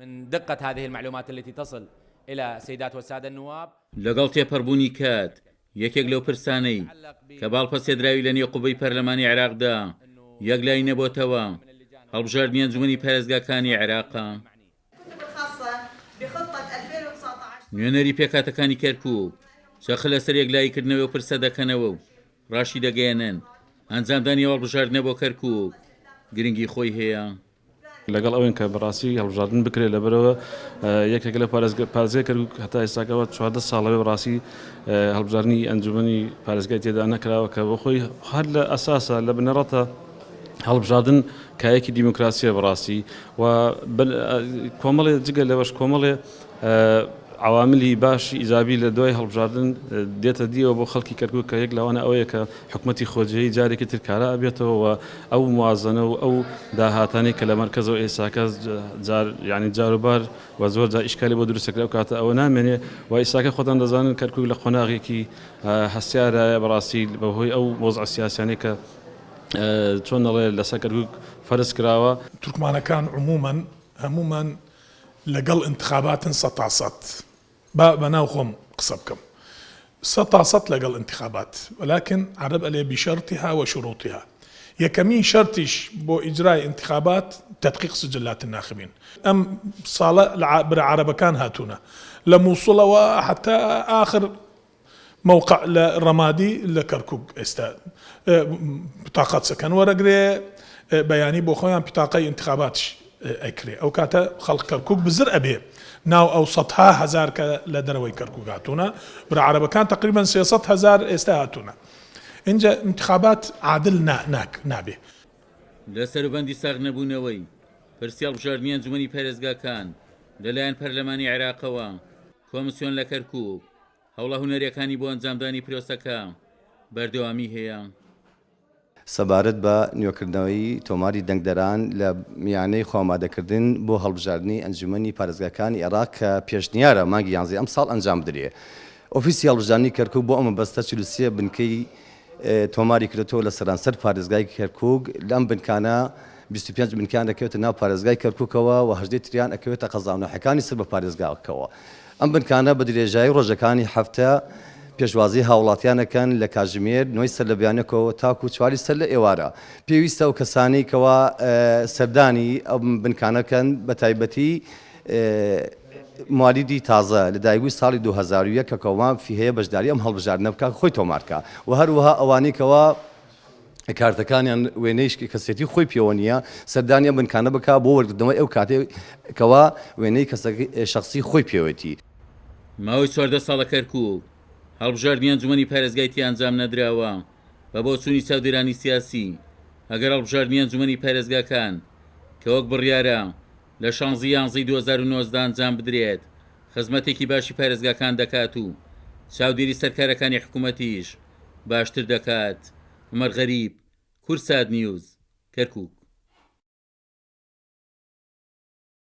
من دقة هذه المعلومات التي تصل الى السيدات والسادة النواب. لەگەڵ تێپەڕبوونی کات، یەکێک لەو پرسانەی کە باڵپەسێدراوی لە نێو قوبەی پەرلەمانی عێراقدا یەکلایی نەبۆتەوە، هەڵبژاردنی ئەنجومەنی پارێزگاکانی عێراقە. نوێنەری پێکهاتەکانی کەرکوک جەخت لەسەر یەکلاییکردنەوەی ئەو پرسە دەکەنەوە و ڕاشیدەگەیەنن، ئەنجامدانی ئەو هەڵبژاردنە بۆ کەرکوک گرنگی خۆی هەیە. لەگەڵ ئەوەین کە بەڕاستی هەڵبژاردن بکرێت لەبەرەوە یەکێک لە پارێزگای کەرکوک هەتا ئێستاکەەوە 14 ساڵە بەڕاستی هەڵبژاردنی ئەنجومەنی پارێزگای تێدا نەکراوە کە بەخۆی هەر لە ئەساسە لە بنەڕەتە هەڵبژاردن کایەکی دیموکراسیە بەڕاستی و کۆمەڵێ جگە لەوەش کۆمەڵێ عەواملی باشی ئیجابی لە دوای هەڵبژاردن دێتە دیەوە بۆ خەڵکی کەرکوک کە یەک لەوانە ئەوەیە کە حکومەتی خۆجێی جارێکی تر کارا ئەبێتەوە و ئەو موازنە و ئەو داهاتانەی کە لە مەرکەزەوە ئێساکە جار یانی جاروبار و زۆر جار ئیشکالی بۆ دروست دەکرێت ئەو کاتە ئەوە نامێنێ و ئیساکە خۆتان دەزانن کەرکوک لە قۆناغێکی هەستیارایە بەڕاستی بەهۆی ئەو وەزعە سیاسیانەی کە چۆن دەڵێ لەسەر کەرکوک فەرز کراوە. تورکمانەکان عمومەن هەموومان لەگەڵ ئینتخاباتن سەتا سەت با بە ناو خۆم قسە بکەم سەتا سەت لەگەڵ ئینتخابات وەلاکن عەرەب ئەلێ بشەرتها و شروطها یەکەمین شەرتیش بۆ ئیجرای ئینتخابات تدقیق سجلات الناخبین ئەم ساڵە برا عەرەبەکان هاتوونە لە موسڵەوە حتا ئاخر مەوقع لە ڕەمادی لە کەرکوک ئێستا بتاقە چەکەن وەرەگرێ بەیانی بۆ خۆیان بتاقەی ئینتخاباتش ئەکرێ ئەو کاتە خەڵک کەرکوک بزر ئەبێ ناو ئەو سەدها هەزار کە لە دەرەوەی کەرکوک هاتوونە برا عەرەبەکان تقریبا 300 هەزار ئێستا هاتوونە ئینجا انتخابات عادل ناک نابێ. لە سەروبەندی ساغ نەبوونەوەی پرسی هەڵبژاردنی ئەنجومەنی پارێزگاکان لەلایەن پەرلەمانی عێراقەوە، کۆمسیۆن لە کەرکوک هەوڵە هونەریەکانی بۆ ئەنجامدانی پرۆسەکە بەردەوامی هەیە. سەبارەت بە نوێکردنەوەی تۆماری دەنگدەران لە میانەی خۆئامادەکردن بۆ هەڵبژاردنی ئەنجومەنی پارێزگاکانی عێراق کە پێشنیارە مانگی یانزەی ئەمساڵ ئەنجامبدرێ ئۆفیسی هەڵبژاردنی کەرکوک بۆ ئەم مەبەستە 43 بنکەی تۆماری کردۆتەوە لە سەرانسەر پارێزگای کەرکوک لەم بنکانە 25 بنکەیان دەکەوێتە ناو پارێزگای کەرکوکەوە و 18 تریان ئەکەوێتە قەزا و ناحیەکانی سەر بە پارێزگاکەوە. ئەم بنکانە بە درێژایی ڕۆژەکانی هەفتە پێشوازی هاوڵاتیان ئەکەن لە کاتژمێر نۆی سەر لە بەیانەکەوە تاکو چواری سەر لە ئێوارە. پێویستە ئەو کەسانەی کەوا سەردانی ئەم بنکانە بکەن بە تایبەتی موالیدی تازە لە دایکبووی ساڵی 2001 کە کەوا مافی هەیە بەشداری ئەم هەڵبژاردنە بکات خۆی تۆمار کا و هەروەها ئەوانەی کەوا کارتەکانیان وێنەی کەسێتی خۆی پێوە نییە سەردانی ئەم بنکانە بکا بۆ وەرگرتنەوەی ئەو کارتەی کەوا وێنەی شەخسی خۆی پێوەتی. ماوەی 14 ساڵە کەرکوک هەڵبژاردنی ئەنجومەنی پارێزگای تیا ئەنجام نەدراوە، بە بۆچوونی چاودێرانی سیاسی ئەگەر هەڵبژاردنی ئەنجومەنی پارێزگاکان کە وەک بڕیارە لە شانزی یانزەی 2019 ئەنجام بدرێت خزمەتێکی باشی پارێزگاکان دەکات و چاودێری سەر کارەکانی حکومەتیش باشتر دەکات. عومەر غەریب، کوردسات نیوز، کەرکوک.